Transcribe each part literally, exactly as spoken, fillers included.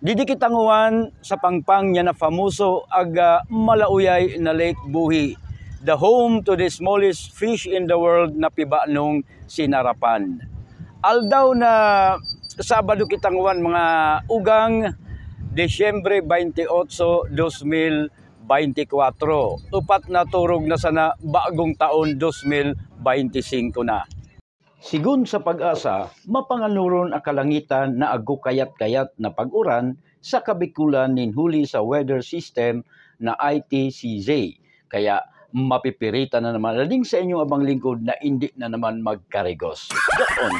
Didi kita nguan sa pangpang nya na famoso ag, ah, malauyay na Lake Buhi, the home to the smallest fish in the world na piba'nung sinarapan. Aldaw na Sabado kita nguan, mga ugang, Disyembre baynte otso, dos mil baynte kwatro. Epat na turog na sana, bagong taon dos mil baynte singko na. Segun sa PAGASA, mapanganurun a kalangitan na ago kayat-kayat na pag-uran sa kabikulan nin huli sa weather system na I T C Z. Kaya mapipirita na naman a ding sa inyong abang lingkod na indi na naman magkarigos. Doon.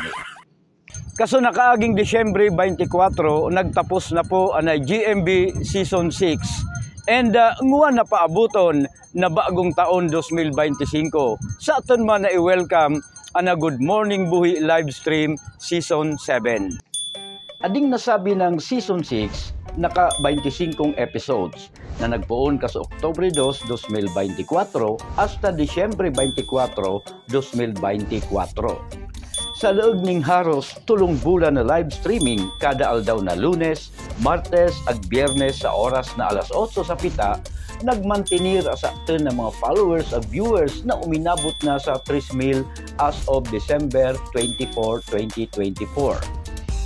Kaso nakaaging Disyembre baynte kwatro, nagtapos na po anay G M B Season six. And, ah, nguan na paabuton na bagong taon dos mil baynte singko. Sa atun man na i-welcome ana Good Morning Buhi live stream Season seven. Ading nasabi nang Season six, naka baynte singkong episodes na nagpoon kaso Oktubre dos, dos mil baynte kwatro, asta Disyembre baynte kwatro, dos mil baynte kwatro. Sa leeg ning haros tulong bulan na live streaming kada aldaw na Lunes, Martes, ag Biyernes sa oras na alas otso sa pita, nagmantenir a saktun na mga followers ag viewers na uminabot na sa tres mil as of December twenty-four, twenty twenty-four.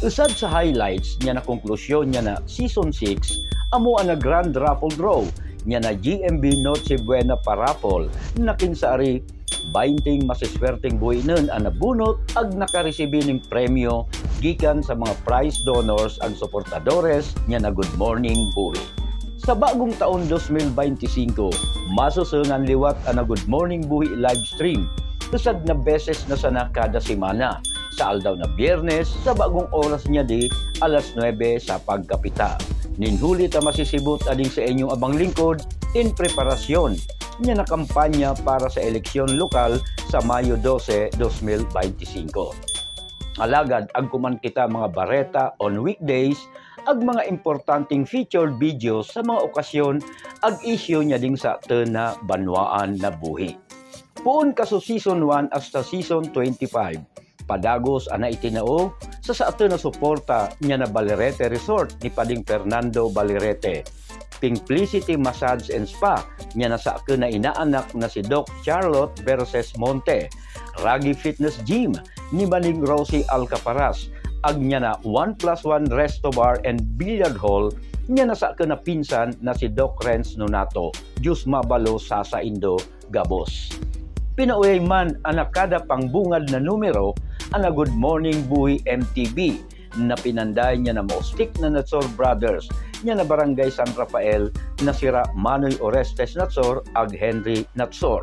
Usad sa highlights nya na konklusyon nya na Season six, amo ana grand raffle draw nya na G M B Noche Buena pa-raffle, na kinsa ari baynting masiswerteng buhinen a nabunot ag nakaresibi ning premyo gikan sa mga prize donors ag soportadores nya na Good Morning Buhi. Sa bagong taon dos mil baynte singko, masusungan liwat ana Good Morning Buhi live stream. Usad na beses na sana kada semana, sa aldaw na Biyernes, sa bagong oras nya di alas nuebe sa pagkapita. Nin huli ta masisibut a ding sa inyong abang lingkod in preparasyon nya na kampanya para sa eleksyon lokal sa Mayo dose, dos mil baynte singko. Alagad agku man kita mga bareta on weekdays, ag mga importanteng featured videos sa mga okasyon ag isyu nya ding saktun na banwaan na buhi. Poon kaso Season one asta Season twenty-five, padagos ana itinao sa saktun na suporta nya na Balerete Resort ni Pading Fernando Balerete, Pimplicity Massage and Spa nya na saktun na inaanak na si Doc Charlotte Verses Monte, Ragi Fitness Gym ni Manong Rosie Alcaparas, ag nya na One Plus One Resto Bar and Billiard Hall nya na saktun na pinsan na si Doc Renz Nonato, Diyos Mabalo Sasa Indo Gabos. Pinauyay man ana kada pangbungad na numero ana Good Morning Buhi M T V, na pinanday nya na Maustik na Natsor Brothers nya na Barangay San Rafael, na sira Manoy Orestes Natsor ag Henry Natsor.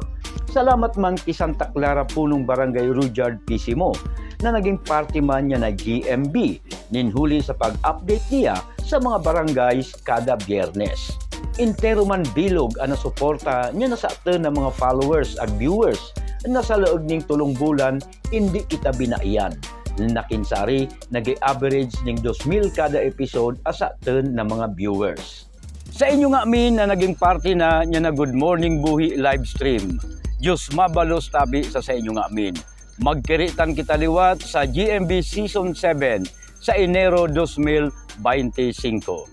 Salamat man ki Santa Clara Punong Barangay Rudyard Pisimo, na naging parte man nya na G M B nin huli sa pag-update niya sa mga barangays kada Biyernes. Entero man bilog ana suporta nya na saktun na mga followers ag viewers, na sa laeg ning tulong bulan indi kita binaian. Na kinsari nag-i-average ning dos mil kada episode a saktun na mga viewers. Sa inyo nga amin na naging parte na nya na Good Morning Buhi live stream, Diyos mabalos tabi sa, sa inyo nga amin. Magkiritan kita liwat sa G M B Season seven sa Enero dos mil baynte singko.